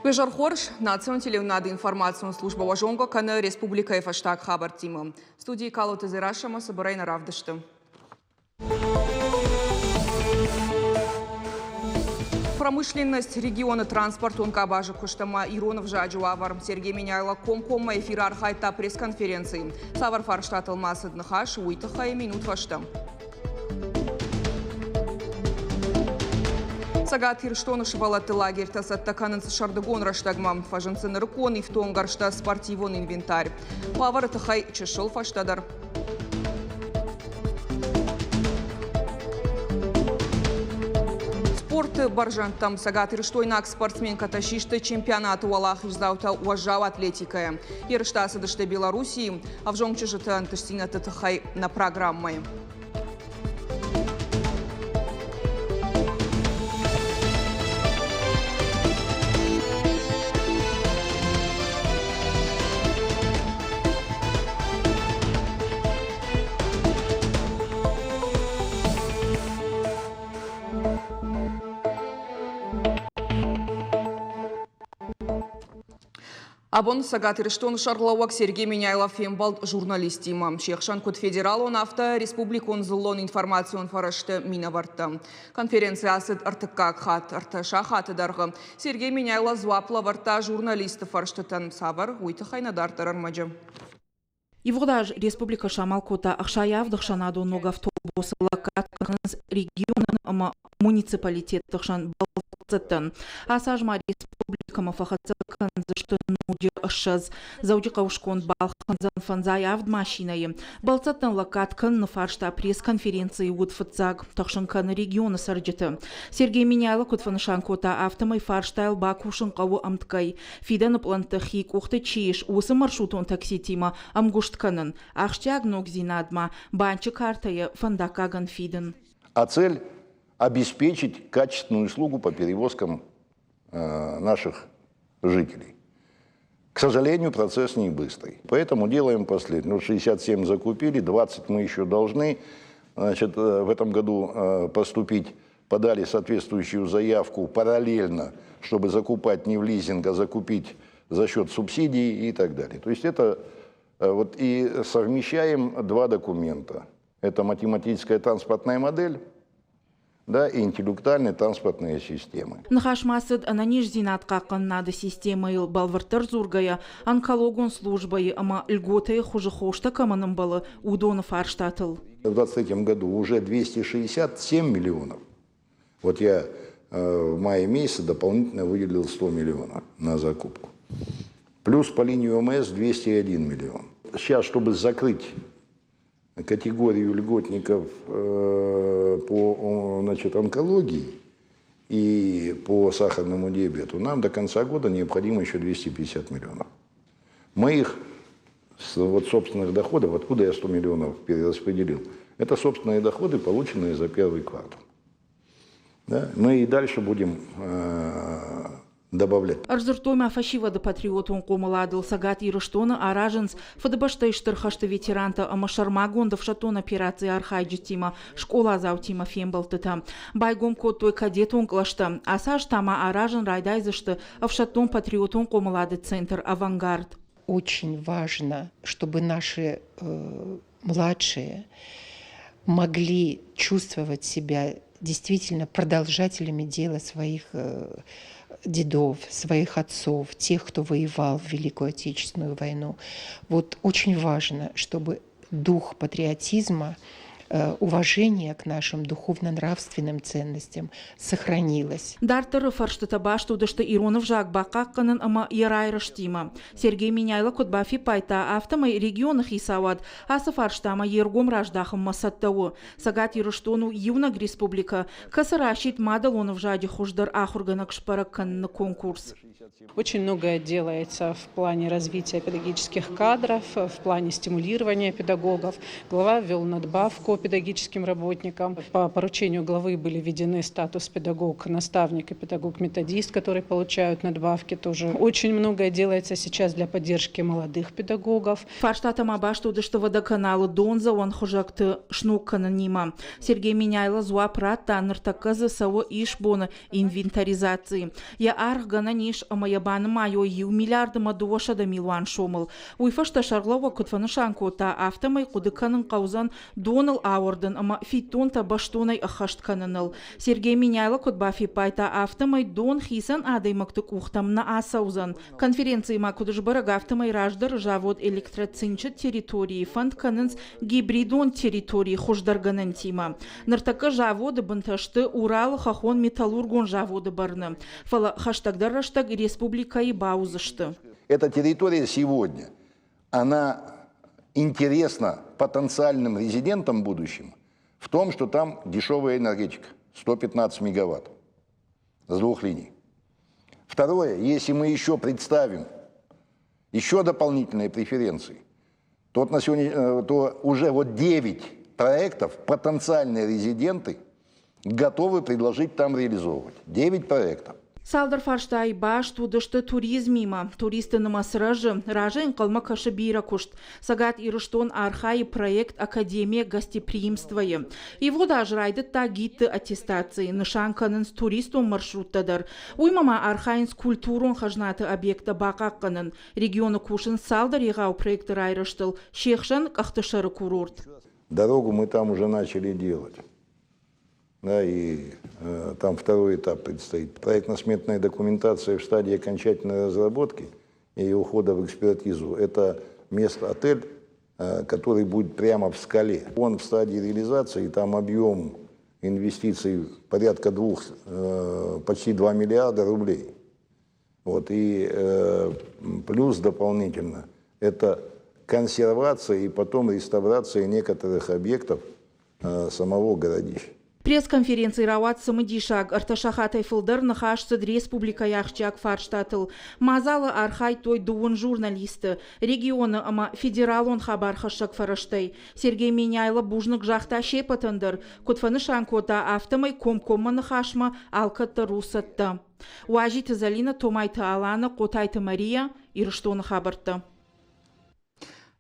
Уе хорз, национ телеуынады информацион службӕ уӕ зонгӕ кӕны республикӕйы фӕстаг хабӕрттимӕ. Студийы Калоты Дзерассӕмӕ цыбырӕй нӕ равдысты. Промышленность регионы транспортон къабазы куыст ӕмӕ ирон ӕвзаджы уавӕр. Сергей Меняйло комкоммӕ эфиры архайдта пресс-конференцийы. Цавӕр фарстатыл ма цыд ныхас, уый тыххӕй минут фӕстӕ. Цӕгат Ирыстоны сывӕллӕтты лагерьтӕ цӕттӕ кӕнынц сӕрдыгон рӕстӕгмӕ. Фӕзынд дзы нырыккон ифтонггӕрзтӕ, спортивон инвентарь. Уавӕры тыххӕй чысыл фӕстӕдӕр. Спорты бӕрзӕндтӕм цӕгатирыстойнаг спортсменкӕтӕ систы чемпионаты уӕлахиздзаутӕ уӕззау атлетикӕйӕ. Ерыстӕ ацыдысты Белоруссийы. Ӕвзонг чызджыты ӕнтыстдзинӕдты тыххӕй нӕ программӕйы. Абон Цӕгат Ирыстоны сӕргълӕууӕг Сергей Меняйло фембӕлд журналисттимӕ. Се хсӕн куыд федералон, афтӕ республикон дзыллон информацион фӕрӕзты минӕвӕрттӕ. Конференци ацыд ӕртыккаг хатт, ӕртӕ сахаты дӕргъы. Сергей Меняйло дзуапп лӕвӕрдта журналистты фӕрстытӕн. Цавӕр, уый тыххӕй нӕ дарддӕр ӕрмӕджы. Ивгъуыд аз республикӕ самал кодта 67 ӕхсӕнадон ног автобусы лӕггад кӕнынц регионы ӕмӕ муниципалитетты хсӕн бӕлццӕттӕн. Ацы аз ма республикӕмӕ фӕхӕццӕ кӕндзысты ноджы 20. Дзӕуджыхъӕуы сконд балхӕндзӕн фӕндзай авд машинӕйы. Бӕлццӕттӕн лӕггад кӕныны фарста пресс-конференцийы уыд фыццаг, тыхсын кӕны регионы цӕрджыты. Сергей Меняйло куыд фӕнысан кодта, афтӕмӕй фарстайыл бакусын хъӕуы ӕмткӕй. Фидӕны пълӕнтты хи къухты чи ис, уыцы маршрутон такситимӕ ӕмгуыст кӕнын, ахсджиаг ногдзинадмӕ банчы картӕйы фӕндаггагӕн фидын. А цель – обеспечить качественную услугу по перевозкам наших жителей. К сожалению, процесс не быстрый. Поэтому делаем последний. Ну, 67 закупили, 20 мы еще должны. Значит, в этом году поступить подали соответствующую заявку параллельно, чтобы закупать не в лизинг, а закупить за счет субсидий и так далее. То есть это вот и совмещаем два документа. Это математическая транспортная модель, да, и интеллектуальные транспортные системы. Ныхас ма цыд ӕнӕниздзинад хъахъхъӕнынады системӕйыл бӕлвырддӕр дзургӕйӕ, онкологон службӕйы ӕмӕ льготӕйы хуызы хостӕ кӕмӕн ӕмбӕлы, уыдоны фарстатыл. В 2023 году уже 267 миллионов. Вот я в мае месяце дополнительно выделил 100 миллионов на закупку. Плюс по линии ОМС 201 миллион. Сейчас, чтобы закрыть категорию льготников по, значит, онкологии и по сахарному диабету, нам до конца года необходимо еще 250 миллионов. Мы их с вот собственных доходов, откуда я 100 миллионов перераспределил, это собственные доходы, полученные за первый квартал. Да? Мы и дальше будем добавлять. Ӕрдзырдтой ма фӕсивӕды патриотон хъомыладыл Цӕгат Ирыстоны аразынц Фыдыбӕстӕйы Стыр хӕсты ветерантӕ ӕмӕ сӕрмагонд ӕфсӕддон операцийы архайджытимӕ, скъоладзаутимӕ фембӕлдтытӕ. Байгом кодтой кадетон кълӕстӕ. Ацы аз та ма аразын райдайдзысты ӕфсӕддон-патриотон хъомылады центр «Авангард». Очень важно, чтобы наши младшие могли чувствовать себя действительно продолжателями дела своих дедов, своих отцов, тех, кто воевал в Великую Отечественную войну. Вот очень важно, чтобы дух патриотизма, уважение к нашим духовно-нравственным ценностям сохранилось. Дарддӕры фӕрстытӕ баст уыдысты ирон ӕвзаг бахъахъхъӕнын ӕмӕ йӕ райрӕзтимӕ. Сергей Меняйло куыд бафиппайдта, афтӕмӕй регионы хицауад ацы фарстамӕ йе ргом раздахынмӕ цӕттӕ у. Цӕгат Ирыстон у иунӕг республикӕ, кӕцы расидт мадӕлон ӕвзаджы хуыздӕр ахуыргӕнӕг сбӕрӕг кӕныны конкурс. Очень многое делается в плане развития педагогических кадров, в плане стимулирования педагогов. Глава ввел надбавку. педагогическим работникам. По поручению главы были введены статус педагог-наставник и педагог-методист, которые получают надбавки тоже. Очень многое делается сейчас для поддержки молодых педагогов. Фарстатӕ ма баст уыдысты водоканалы дондзӕуӕн хуызӕгты сног кӕнынимӕ. Сергей Меняйло дзуапп радта, ныртӕккӕ дзы цӕуы исбоны инвентаризаци. Йӕ аргъ гӕнӕн ис ӕмӕ йӕ банымайой иу миллиард ӕмӕ 200 милуан сомыл. Уый фӕстӕ сӕргълӕууӕг куыд фӕнысан кодта, афтӕмӕй хъуыды кӕнын хъӕудзӕн доныл ауӕрдын ӕмӕ фиддонтӕ бӕстонӕй ӕххӕст кӕныныл. Сергей Меняйло куыд бафиппайдта, афтӕмӕй дон хицӕн адӕймӕгты къухтӕм нӕ ацӕудзӕн. Конференцийы ма куыд сбӕрӕг, афтӕмӕй раздӕры завод Электроцинчы территорийы фӕнд кӕнынц гибридон территорийы хуыздӕргӕнӕнтимӕ. Ныртӕккӕ заводы бынтӕ сты Уралы хӕххон-металлургон заводы бӕрны, фӕлӕ хӕстӕгдӕр рӕстӕг республикӕйы бауыдзысты. Эта территория сегодня, она интересна потенциальным резидентам будущим в том, что там дешевая энергетика, 115 мегаватт с двух линий. Второе, если мы еще представим еще дополнительные преференции, то, вот на сегодня, то уже вот 9 проектов потенциальные резиденты готовы предложить там реализовывать. 9 проектов. Цалдӕр фарстайы баст уыдысты туризмимӕ. Туристты нымӕц рӕзы, разӕй ӕнхъӕлмӕ кӕсы бирӕ куыст. Цӕгат Ирыстон архайы проект «Академия гостеприимства-йы. Ивгъуыд аз райдыдта гидты аттестаци, нысан кӕнынц туристон маршруттӕ дӕр. Уыимӕ ма архайынц культурон хӕзнаты объекттӕ бахъахъхъӕнын. Регионы кусынц цалдӕр егъау проекты райрӕзтыл, се хсӕн Къӕхтысӕры курорт. Дорогу мы там уже начали делать. Да, и там второй этап предстоит. Проектно-сметная документация в стадии окончательной разработки и ухода в экспертизу. Это место отель, который будет прямо в скале. Он в стадии реализации, там объем инвестиций порядка двух, почти 2 миллиарда рублей. Вот, и плюс дополнительно это консервация и потом реставрация некоторых объектов самого городища. Пресс-конференци рауад цымыдисаг, ӕртӕ сахатӕй фылдӕр ныхас цыд республикӕйы ахсджиаг фарстатыл. Мадзалы архайдтой дыууын журналисты, регионы ӕмӕ федералон хабархӕссӕг фӕрӕзтӕй. Сергей Меняйло бузныг загъта се ппӕтӕн дӕр, куыд фӕнысан кодта, афтӕмӕй комкоммӕ ныхасмӕ алкӕддӕр у цӕттӕ. Уазиты Зӕлинӕ, Томайты Алана, Хъотайты Мария, Ирыстоны хабӕрттӕ.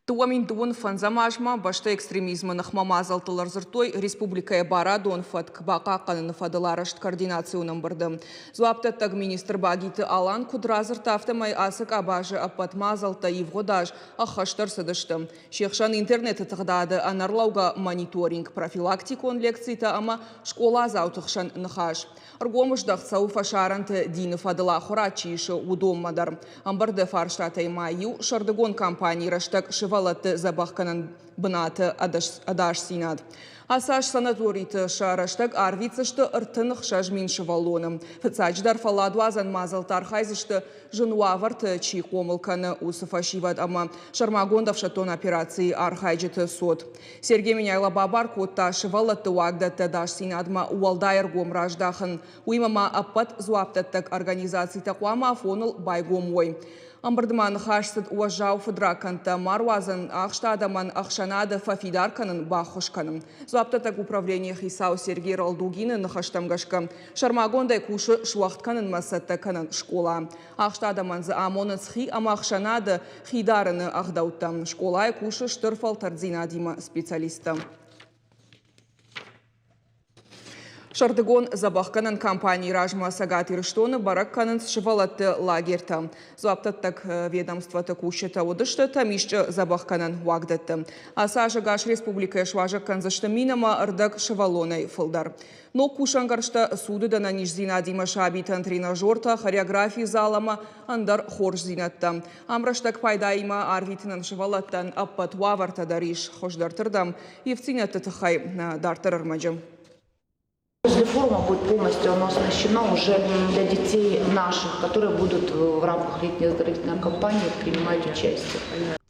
2025 азмӕ бӕстӕ экстремизмы ныхмӕ мадзӕлттыл ӕрдзырдтой республикӕйы барадон фӕтк бахъахъхъӕныны фӕдыл арӕзт координацион ӕмбырды. Дзуапдӕттӕг министр Багиты Алан куыд радзырдта, афтӕмӕй ацы къабазы ӕппӕт мадзӕлттӕ ивгъуыд аз ӕххӕст ӕрцыдысты. Се хсӕн интернеты тыгъдады ӕнӕрлӕугӕ мониторинг, профилактикон лекцитӕ ӕмӕ скъоладзауты хсӕн ныхас. Ӕргом здӕхт цӕуы фӕсарӕнты дины фӕдыл ахуырад чи исы, уыдонмӕ дӕр. Ӕмбырды фарстатӕй ма иу сӕрдыгон кампанийы рӕстӕг сывӕллӕтты дзӕбӕхгӕнӕн бынаты ӕдасдзинад. Ацы аз санаториты сӕ рӕстӕг арвитдзысты 36 000 сывӕллоны. Фыццаджыдӕр фӕлладуадзӕн мадзӕлтты архайдзысты зын уавӕрты чи хъомыл кӕны, уыцы фӕсивӕд ӕмӕ сӕрмагонд ӕфсӕддон операцийы архайджыты цот. Сергей Меняйло бабар кодта сывӕллӕтты уагдӕтты ӕдасдзинадмӕ уӕлдай ӕргом раздахын. Уыимӕ ма ӕппӕт дзуапдӕттӕг организацитӕ хъуамӕ афоныл байгом уой. Ӕмбырдмӕ ныхас цыд уӕззау фыдракӕндтӕ ма руадзын, ахст адӕмӕн ӕхсӕнады фӕфидар кӕнын, баххуыс кӕнын. Дзуапдӕттӕг управленийы хицау Сергей Ралдугины ныхӕстӕм гӕсгӕ, сӕрмагондӕй кусы суӕгъд кӕнынмӕ цӕттӕ кӕнӕн скъола. Ахст адӕмӕн дзы амонынц хи ӕмӕ ӕхсӕнады хи дарыны ӕгъдӕуттӕ. Скъолайы кусы стыр фӕлтӕрддзинадимӕ специалисттӕ. Сӕрдыгон дзӕбӕхгӕнӕн кампанийы размӕ Цӕгат Ирыстоны бӕрӕг кӕнынц сывӕллӕтты лагертӕ. Дзуапдӕттӕг ведомствоты кусджытӕ уыдысты Тӕмисчъы дзӕбӕхгӕнӕн уагдӕтты. Ацы аз ӕгас республикӕйы суазӕг кӕндзысты 10 500 сывӕллонӕй фылдӕр. Ног кусӕнгӕрзтӕ, цудыд ӕнӕниздзинадимӕ сабитӕн тренажертӕ, хореографийы зал ӕмӕ ӕндӕр хорздзинӕдтӕ. Ам рӕстӕг пайдаимӕ арвитынӕн сывӕллӕттӕн ӕппӕт уавӕртӕ дӕр ис. Хуыздӕртырдӕм ивддзинӕдты тыххӕй дарддӕр ӕрмӕджы. После форума будет полностью оно оснащено уже для детей наших, которые будут в рамках летней оздоровительной кампании принимать участие.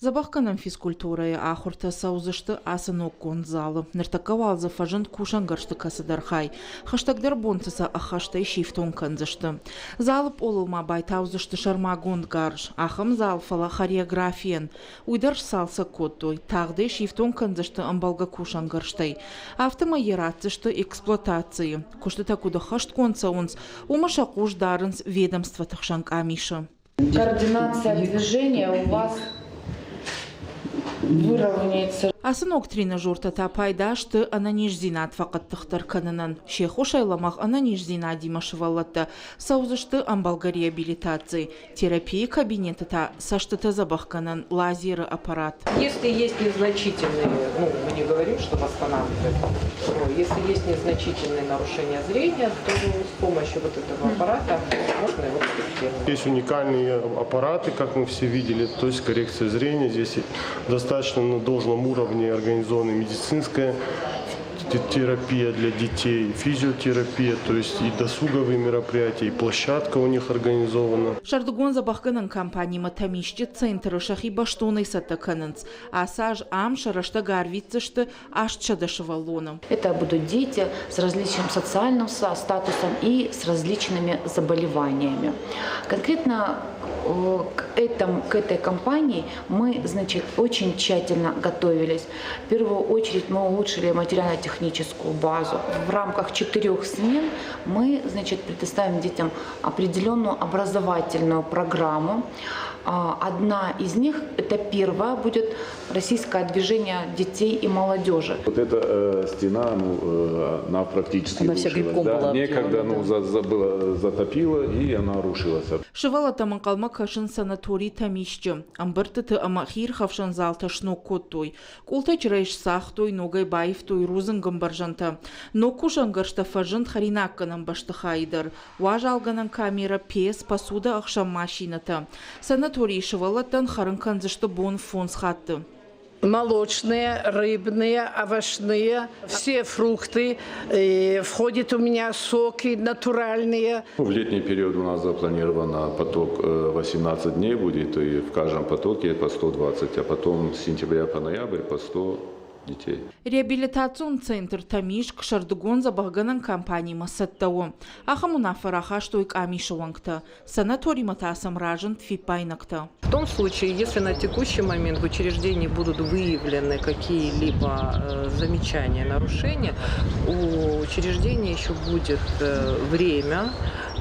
Дзӕбӕхгӕнӕн физкультурӕйы ахуыртӕ цӕудзысты ацы ноггонд залы. Ныртӕккӕ уал дзы фӕзынд кусӕнгӕрзты кӕцыдӕр хай. Хӕстӕгдӕр бонты сӕ ӕххӕстӕй сифтонг кӕндзысты. Залы пъолыл ма байтаудзысты сӕрмагонд гарз. Ахӕм зал, фӕлӕ хореографийӕн. Уый дӕр сцалцӕг кодтой. Тагъд ӕй сифтонг кӕндзысты ӕмбӕлгӕ кусӕнгӕрзтӕй. Афтӕмӕй йӕ ратдзысты эксплуатацийы. Куыстытӕ куыд ӕххӕстгонд цӕуынц, уымӕ сӕ хъус дарынц ведомствоты хсӕн къамисы. Координация движения у вас выровняется. Ацы ног тренажертӕ та пайда сты ӕнӕниздзинад фӕхъӕддыхдӕр кӕнынӕн. Се ххуысӕй лӕмӕгъ ӕнӕниздзинадимӕ сывӕллӕттӕ цӕудзысты ӕмбӕлгӕ реабилитаци. Терапийы кабинеты та цӕстытӕ дзӕбӕхгӕнӕн лазеры аппарат. Если есть незначительные, ну, мы не говорим, что восстанавливает, но если есть незначительные нарушения зрения, то с помощью вот этого аппарата можно его корректировать. Есть уникальные аппараты, как мы все видели, то есть коррекция зрения. Здесь достаточно на должном уровне организована медицинская терапия для детей, физиотерапия, то есть и досуговые мероприятия, и площадка у них организована. Сӕрдыгон дзӕбӕхгӕнӕн компанимӕ Тӕмисчъы центры сӕхи бӕстонӕй цӕттӕ кӕнынц. Ацы аз ам сӕ рӕстӕг арвитдзысты 800 сывӕллоны. Это будут дети с различным социальным статусом и с различными заболеваниями. Конкретно к, этому, к этой кампании мы, значит, очень тщательно готовились. В первую очередь мы улучшили материально-техническую базу. В рамках четырех смен мы, значит, предоставим детям определенную образовательную программу. Одна из них, это первая, будет российское движение детей и молодежи. Вот эта стена, ну, она практически Она вся рушилась. грибком Да? была Некогда обделана, ну, да. было, затопило, и она рушилась. Сывӕллӕттӕм ӕнхъӕлмӕ кӕсынц санаторий Тӕмисчъы. Ӕмбырдтыты ӕмӕ хиирхӕфсӕн залтӕ сног кодтой. Къултӕ чырӕй сцагътой, ногӕй баивтой рудзынгӕмбӕрзӕнтӕ. Ног кусӕнгӕрзтӕ фӕзынд хӕринаггӕнӕн бӕстыхайы дӕр. Уазалгӕнӕн камерӕ, пец, посуда ӕхсӕн машинӕтӕ. Санаторийы сывӕллӕттӕн хӕрын кӕндзысты бон фондз хатты. Молочные, рыбные, овощные, все фрукты. И входит у меня соки натуральные. В летний период у нас запланировано поток 18 дней будет, и в каждом потоке по 120, а потом с сентября по ноябрь по 100 детей. Реабилитацион центр Тӕмискъ сӕрдыгон дзӕбӕхгӕнӕн компанимӕ цӕттӕ у. Ахӕм уынаффӕ рахастой къамисы уӕнгтӕ. Санаторимӕ та сӕм разынд фиппаинӕгтӕ. В том случае, если на текущий момент в учреждении будут выявлены какие-либо замечания, нарушения, у учреждения еще будет время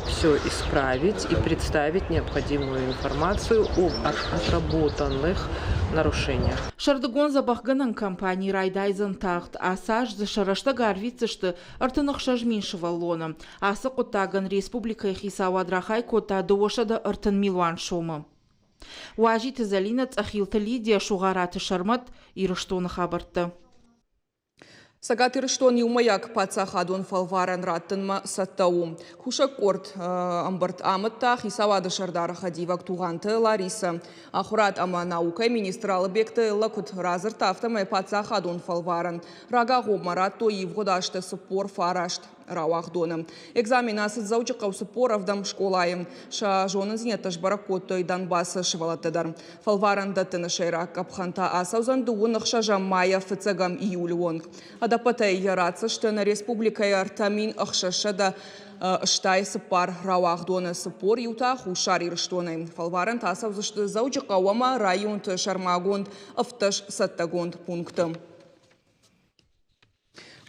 все исправить и представить необходимую информацию об отработанных нарушениях. Сӕрдыгон дзӕбӕхгӕнӕн компани райдайдзӕн тагъд. Ацы аз дзы сӕ рӕстӕг арвитдзысты 36 000 сывӕллоны. Ацы хъуыддагӕн республикӕйы хицауад рахай кодта 230 милуан сомы. Уазиты Зӕлинӕ, Цъӕхилты Лидия, Сугъараты Сӕрмӕт, Ирыстоны хабӕрттӕ. Цӕгат Ирыстон иумӕйаг паддзахадон фӕлварӕн раттынмӕ цӕттӕ у. Кусӕг къорд ӕмбырд амыдта хицауады сӕрдары хӕдивӕг Тугъанты Ларисӕ. Ахуырад ӕмӕ наукӕйы министр Алыбегты Эллӕ куыд радзырдта, афтӕмӕй паддзахадон фӕлварӕн рагагъоммӕ радтой ивгъуыд азты 49 рауагъдоны. Экзамен ацыд Дзӕуджыхъӕуы 47-ӕм скъолайы. Сӕ зонындзинӕдтӕ сбӕрӕг кодтой Донбассы сывӕллӕттӕ дӕр. Фӕлварӕн дӕттыны сӕйраг къӕпхӕн та ацӕудзӕн 26 майӕ 1 июлы онг. Ӕдӕппӕтӕй йӕ ратдзысты нӕ республикӕйы 3664 рауагъдоны, 41 та Хуссар Ирыстонӕй. Фӕлварӕнтӕ ацӕудзысты Дзӕуджыхъӕу ӕмӕ районты сӕрмагонд 17 цӕттӕгонд пункты.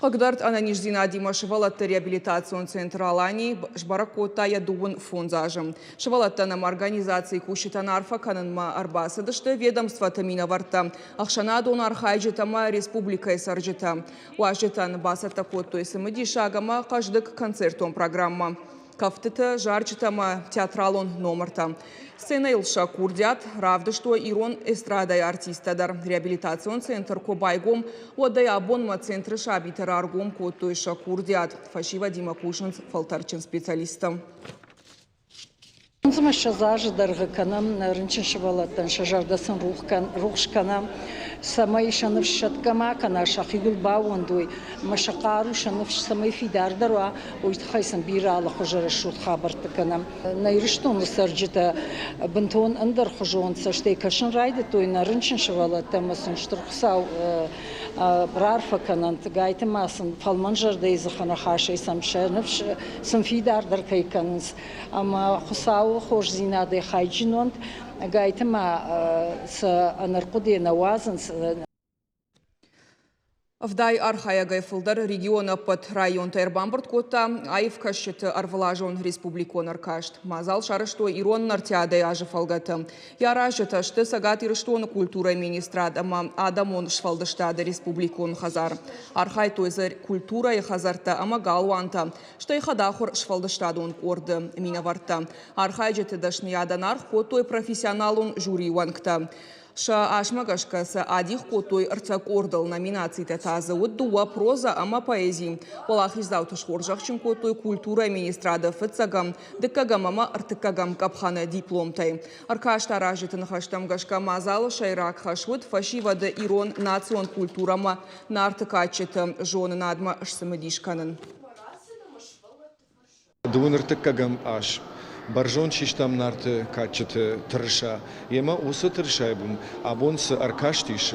Хъыгдард ӕнӕниздзинадимӕ сывӕллӕтты реабилитацион центр Алани сбӕрӕг кодта йӕ 25 азы. Сывӕллӕттӕн ӕмӕ организацийы кусджытӕн арфӕ кӕнынмӕ ӕрбацыдысты ведомствоты минӕвӕрттӕ, ӕхсӕнадон архайджытӕ ӕмӕ республикӕйы цӕрджытӕ. Уазджытӕн бацӕттӕ кодтой цымыдисаг ӕмӕ хъӕздыг концертон программӕ. Кӕфтытӕ, зарджытӕ ӕмӕ театралон номыртӕ. Сценӕйыл сӕ курдиат равдыстой ирон эстрадӕйы артисттӕ дӕр. Реабилитацион центр куы байгом, уӕдӕй абонмӕ центры сабитӕ раргом кодтой сӕ курдиат. Фӕсивӕдимӕ кусынц фӕлтӕрдджын специалисттӕ. 25 азы дӕргъы кӕнӕм нӕ рынчын сывӕллӕттӕн сӕ зӕрдӕ сын рухс кӕнӕм. цӕмӕй сӕ ныфс сӕтгӕ ма кӕна, сӕхиуыл баууӕндой ӕмӕ сӕ хъару, сӕ ныфс цӕмӕй фидардӕр уа, уый тыххӕй сын бирӕ алыхуызы рӕсугъд хабӕрттӕ кӕнӕм. Нӕ Ирыстоны цӕрджытӕ бынтон ӕндӕрхуызон цӕстӕй кӕсын райдыдтой нӕ рынчын сывӕллӕттӕ ӕмӕ сын Стыр Хуыцау раарфӕ кӕнӕнт, гайты ма сын фӕлмӕнзӕрдӕйы дзыхыныхасӕй сӕм сӕ ныфс сын фидардӕр кӕй кӕнынц ӕмӕ Хуыцауы хорздзинадӕй хайджын уӕнт, гайты ма сӕ ӕнӕрхъуыдыйӕ нӕ уадзынц. Ӕвдай архайӕгӕй фылдӕр регионы ӕппӕт районтӕ ӕрбамбырд кодта аивкӕсджыты ӕрвылазон республикон ӕркаст. Мадзал сарӕзтой ирон нартиадӕйы азы фӕлгӕты. Йӕ аразджытӕ сты Цӕгат Ирыстоны культурӕйы министрад ӕмӕ адӕмон сфӕлдыстады республикон хӕдзар. Архайдтой дзы культурӕйы хӕдзӕрттӕ ӕмӕ галуантӕ, стӕй хӕдахуыр сфӕлдыстадон къорды минӕвӕрттӕ. Архайджыты дӕсныйадӕн аргъ кодтой профессионалон жюрийы уӕнгтӕ. Сӕ асмӕ гӕсгӕ сӕ адих кодтой ӕртӕ къордыл, номинацитӕ та дзы уыд дыууӕ прозӕ ӕмӕ поэзи. Уӕлахиздзауты схорзӕхджын кодтой культурӕйы министрады фыццӕгӕм, дыккӕгӕм ӕмӕ ӕртыккӕгӕм къӕпхӕны дипломтӕй. Ӕркаст аразджыты ныхӕстӕм гӕсгӕ мадзалы сӕйраг хӕс уыд фӕсивӕды ирон национ культурӕмӕ Нарты кадджыты зонынадмӕ сцымыдис кӕнын. Дыууын ӕртыккӕгӕм аз бӕрзонд систам Нарты кадджыты тырыса. Емӕ уыцы тырысайы бын абон цы ӕркастис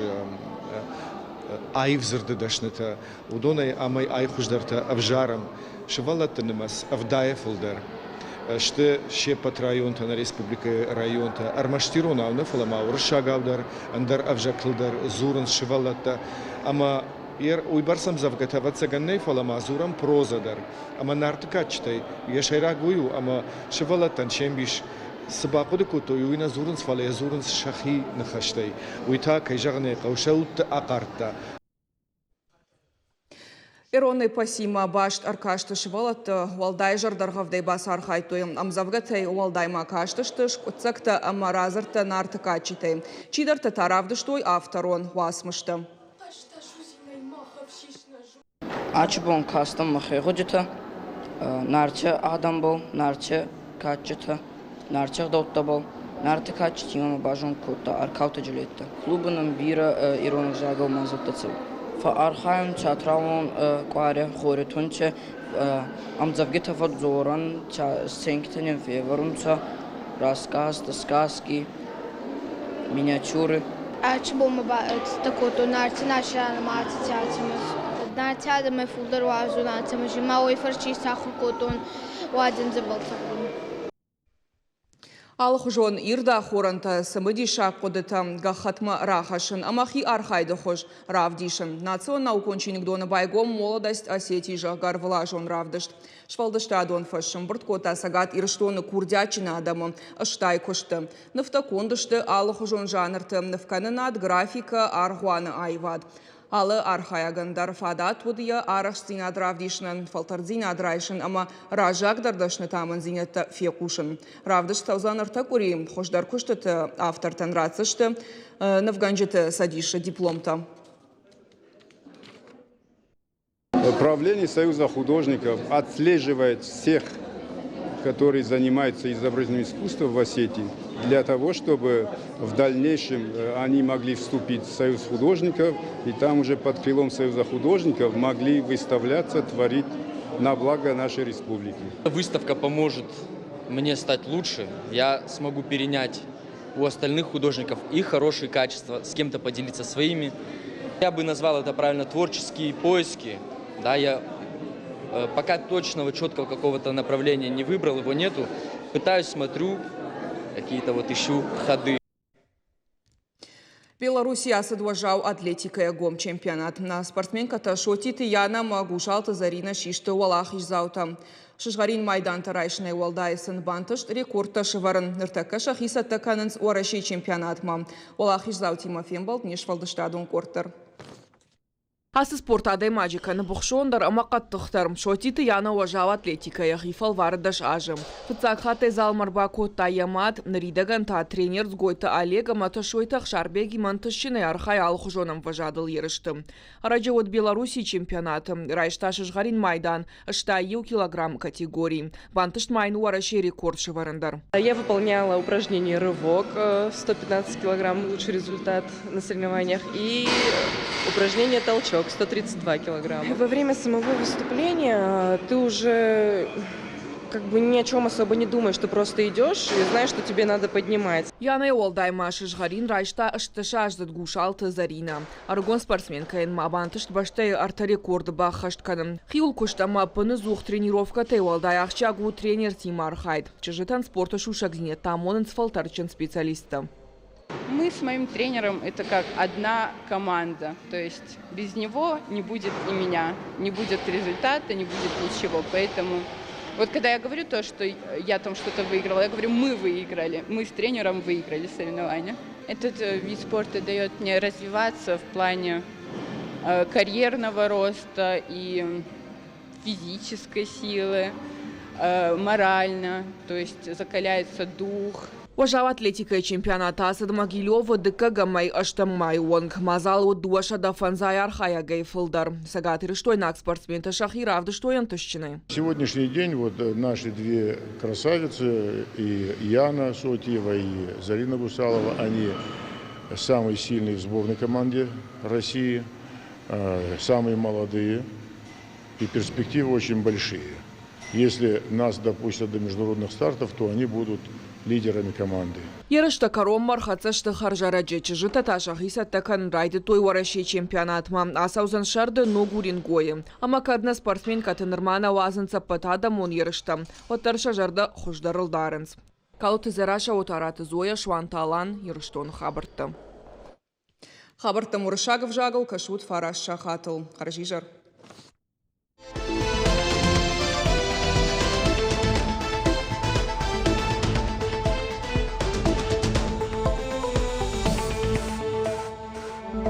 аив дзырды дӕснытӕ, уыдонӕй амӕй ай хуыздӕртӕ ӕвзарӕм. Сывӕллӕтты нымӕц ӕвдайӕ фылдӕр сты се ппӕт районтӕ, нӕ республикӕйы районтӕ. Ӕрмӕст иронау нӕ, фӕлӕ ма уырыссагау дӕр, ӕндӕр ӕвзӕгтыл дӕр дзурынц сывӕллӕттӕ. Ӕмӕ уыйбӕрц ӕмдзӕвгӕтӕ ӕвӕццӕгӕн нӕй, фӕлӕ ма дзурӕм прозӕ дӕр. Ӕмӕ Нарты кадджытӕй йӕ сӕйраг уый у, ӕмӕ сывӕллӕттӕн се мбис цы бахъуыды кодтой, уый нӕ дзурынц, фӕлӕ йӕ дзурынц сӕхи ныхӕстӕй. Уый та, кӕй зӕгъын ӕй хъӕуы, сӕ удты ахъардта. Ирон эпосимӕ баст ӕркасты сывӕллӕтты уӕлдай зӕрдӕргъӕвдӕй бацархайдтой. Ӕмдзӕвгӕтӕй уӕлдай ма кастысты скъуыддзӕгтӕ ӕмӕ радзырдтӕ Нарты кадджытӕй. Чидӕртӕ та равдыстой авторон уацмыстӕ. Ачы бон кастӕн мӕхе гъудитӕ, Нарти адӕмбӕл, Нарти кадджитӕ, Нарти ӕгъдӕуттӕбӕл. Нарти кадджити мӕмӕ базонгӕ кодта Аркауты Джулеттӕ. Клубы нын бирӕ ирон ӕвзагыл мадзӕлттӕ цӕуы. Фӕархайӕн театралон къуаре, хори тунтӕ, ӕмдзӕвгитӕ фӕдздзорӕн, сценкитӕ нин февӕрунцӕ, рассказтӕ, сказки, миниатюры. Ачы бонмӕ бацӕттӕ кодтон Нарти Насианӕмӕ ассоциацимӕ. Нарти адӕмӕй фулдӕр уарзун Ацӕмӕзи ма уой фӕрци исахур кодтон уадзиндзӕбӕл цӕгъдун. Алыхуызон ирд ахорӕнтӕ, цымыдисаг хъуыдытӕ гӕххӕтмӕ рахӕссын ӕмӕ хи архайды хуыз равдисын. Национ наукон чиныгдоны байгом «Молодость Осетии», зӕгъгӕ, ӕрвылазон равдыст. Сфӕлдыстадон фӕз сӕмбырд кодта Цӕгат Ирыстоны курдиатджын адӕмы ӕстай куысты. Нывтӕ конд сты алыхуызон жанрты нывкӕнынад, графикӕ, аргъуаны аивад. Алы архайӕгӕн дӕр фадат уыд йӕ арӕхстдзинад равдисынӕн, фӕлтӕрддзинад райсын ӕмӕ раззагдӕр дӕсныты амынддзинӕдтӕ фехъусын. Равдыст цӕудзӕн ӕртӕ къуыри, хуыздӕр куыстыты автортӕн ратдзысты нывгӕнджыты цӕдисы дипломтӕ. Правление Союза художников отслеживает всех, которые занимаются изобразительным искусством в Осетии, для того, чтобы в дальнейшем они могли вступить в Союз художников и там уже под крылом Союза художников могли выставляться, творить на благо нашей республики. Выставка поможет мне стать лучше. Я смогу перенять у остальных художников их хорошие качества, с кем-то поделиться своими. Я бы назвал это правильно творческие поиски. Да, я пока точного, четкого какого-то направления не выбрал, его нету. Пытаюсь, смотрю, какие-то вот ищу ходы. Белоруссийы ацыд уӕззау атлетикӕйӕ гом чемпионат. Нӕ спортсменкӕтӕ Сотиты Яна ӕмӕ Гусалты Зӕринӕ систы уӕлахиздзаутӕ. Сызгъӕрин майдантӕ райсынӕй уӕлдай сын бантыст рекордтӕ сӕвӕрын. Ныртӕккӕ сӕхи цӕттӕ кӕнынц Уӕрӕсейы чемпионатмӕ. Уӕлахиздзаутимӕ фембӕлд не сфӕлдыстадон къорд дӕр. Ацы спорт адӕймаджы кӕны быхсондӕр ӕмӕ хъӕддыхдӕр. Соттиты Яна уӕззау атлетикӕйӕ йӕхи фӕлвары 10 азы. Фыццаг хатт ӕй залмӕ ӕрбакодта йӕ мад, ныридӕгӕн та тренер Дзгойты Олег ӕмӕ Тасойты Ӕхсарбегимӕ ӕнтыстджынӕй архайы алыхуызон ӕмвӕзадыл ерысты. Ӕрӕджы уыд Белоруссийы чемпионаты, райста сызгъӕрин майдан, 61 килограмм категорийы. Бантыст ма йын Уӕрӕсейы рекорд сӕвӕрын дӕр. Я выполняла упражнение рывок 115 килограмм, лучший результат на соревнованиях, и упражнение толчок 132 килограмма. Во время самого выступления ты уже как бы ни о чем особо не думаешь, ты просто идешь и знаешь, что тебе надо поднимать. Янӕ уӕлдай ма сызгъӕрин райста 18-аздзыд Гусалты Зӕринӕ. Ӕрыгон спортсменкӕйӕн ма бантыст бӕстӕйы ӕртӕ рекорды баххӕст кӕнын. Хиуыл куыст ӕмӕ ӕппыныдзух тренировкӕтӕй уӕлдай ахсджиаг у тренертимӕ архайд. Чызджытӕн спорты сусӕгдзинӕдтӕ амонынц фӕлтӕрдджын специалисттӕ. Мы с моим тренером это как одна команда. То есть без него не будет и меня, не будет результата, не будет ничего. Поэтому вот когда я говорю то, что я там что-то выиграла, я говорю, мы выиграли, мы с тренером выиграли соревнования. Этот вид спорта дает мне развиваться в плане карьерного роста и физической силы, морально, то есть закаляется дух. Уӕззау атлетикӕйы чемпионат ацыд Могилевы дыккӕгӕмӕй ӕстӕм майы онг. Мадзал уыд 205 архайӕгӕй фылдӕр. Цӕгатирыстойнаг спортсментӕ сӕхи равдыстой ӕнтыстджынӕй. Сегодняшний день вот наши две красавицы, и Яна Сотиева, и Зарина Гусалова, они самые сильные в сборной команде России, самые молодые, и перспективы очень большие. Если нас допустят до международных стартов, то они будут лидерами команды. Ерыстӕ кӕронмӕ ӕрхӕццӕ сты хӕрзӕрӕджы. Чызджытӕ та сӕхи цӕттӕ кӕнын райдыдтой Уӕрӕсейы чемпионатмӕ. Ацӕудзӕн сӕрды Ног Уренгойы. Ӕмӕ кӕд нӕ спортсменкӕты нырма нӕ уадзынц ӕппӕтадӕмон ерыстӕ, уӕддӕр сӕ зӕрдӕ хуыздӕрыл дарынц. Калоты Дзерассӕ, Отараты Зоя, Суанты Алан, Ирыстоны хабӕрттӕ. Хабӕрттӕм уырыссаг ӕвзагыл кӕсут 9 сахатыл. Хӕрзизӕр.